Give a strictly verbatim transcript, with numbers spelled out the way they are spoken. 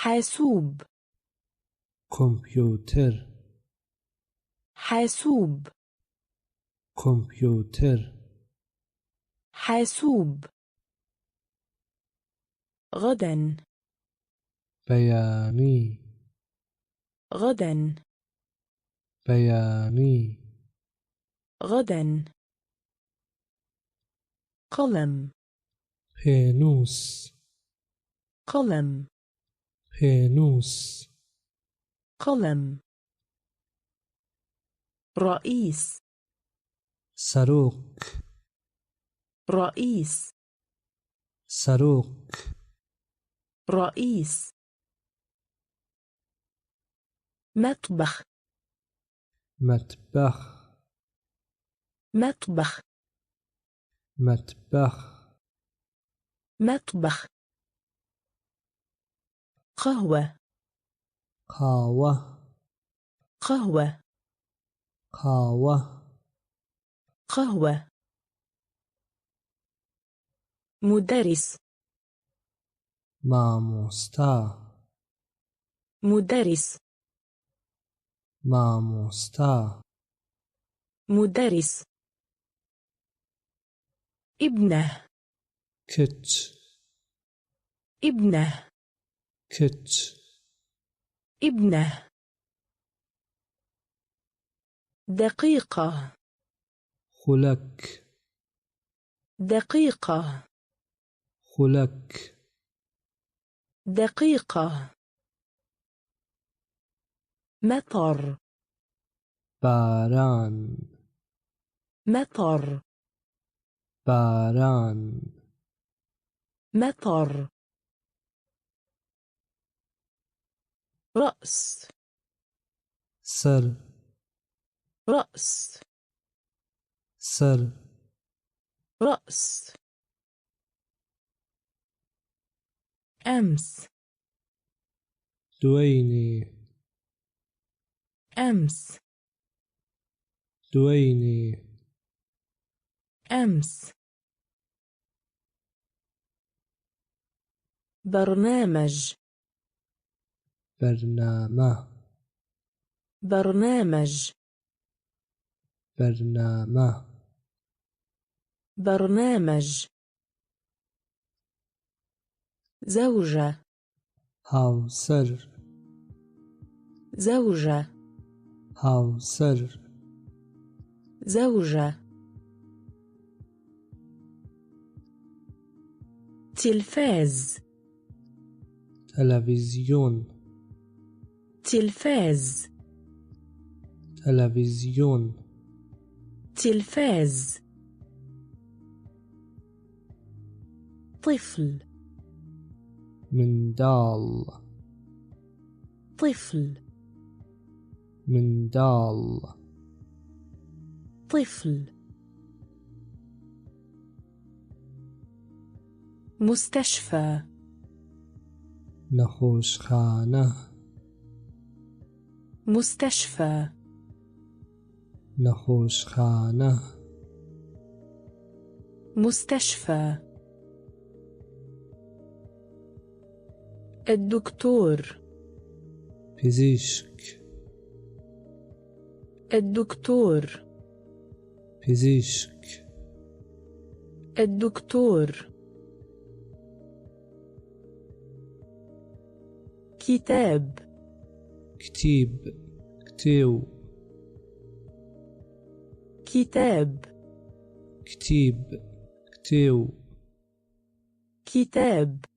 حاسوب. Kompyuter. حاسوب. Kompyuter. حاسوب. غدا. Beyanî. غدا. Beyanî. غدا. قلم. Pênûs. قلم. Pênûs. قلم. رئيس. Serok. رئيس. Serok. رئيس. مطبخ. Metbex. مطبخ. Metbex. مطبخ. قهوة. Qawe. قهوة. Qawe. قهوة. مدرس. Mamosta. مدرس. Mamosta. مدرس. ابنة. Kiç. ابنة. Kiç. ابنة. دقيقة. Xulek. دقيقة. Xulek. دقيقة. مطر. Baran. مطر. Baran. مطر. رأس. Ser. رأس. Ser. رأس. أمس. Dueynî. أمس. Dueynî. أمس. برنامج. Bername. برنامج. Bername. برنامج. زوجة. Hawser. زوجة. Hawser. زوجة. تلفاز. Televîzyon. تلفاز. Televîzyon. تلفاز. طفل. Mindal. طفل. Mindal. طفل. مستشفى. Nexweşxane. مستشفى. Nexweşxane. مستشفى. الدكتور. Pizîşk. الدكتور. Pizîşk. الدكتور. كتاب. Kitîb. Kitêw. كتاب. Kitîb. Kitêw. كتاب.